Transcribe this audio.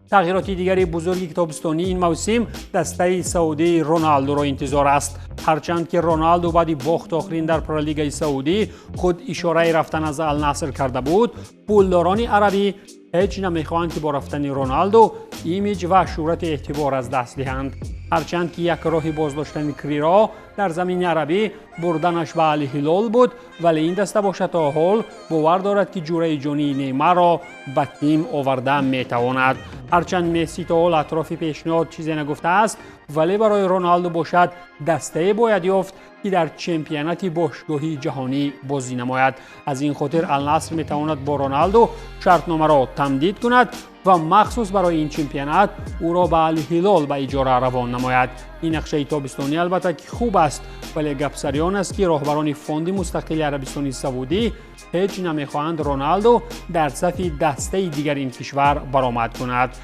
Тағйироти дигари бузурги тобистонии ин мавсим дастаи саудии Роналдуро интизор аст. Ҳарчанд ки Роналду баъди бохт охирин дар Пролигаи Саудӣ худ ишораи рафтан аз Алнаср карда буд, пулдорони арабӣ ҳеҷ намехоҳанд, ки бо рафтани Роналду имиҷ ва шӯҳрати эътибор аз даст диҳанд. Ҳарчанд ки як роҳи боздоштани Криро дар замини арабӣ бурданаш ба Алҳилол буд, вале ин даста бошад, то ҳол бовар дорад, ки ҷураи ҷонии Неймарро ба тим оварда метавонад. Ҳарчанд Месси то ҳол атрофи пешниҳод чизе нагуфтааст, вале барои Роналду бошад, дастае бояд ёфт, ки дар чемпионати бошгоҳии ҷаҳонӣ бозӣ намояд. Аз ин хотир Алнаср метавонад бо Роналду шартномаро тамдид кунад ва махсус барои ин чемпионат ӯро ба Алҳилол ба иҷора равон намояд. Ин нақшаи тобистонӣ, албатта, ки хуб аст, вале гапсари он аст, ки роҳбарони фонди мустақили Арабистони Саудӣ ҳеҷ намехоҳанд Роналду дар сафи дастаи дигари ин кишвар баромад кунад.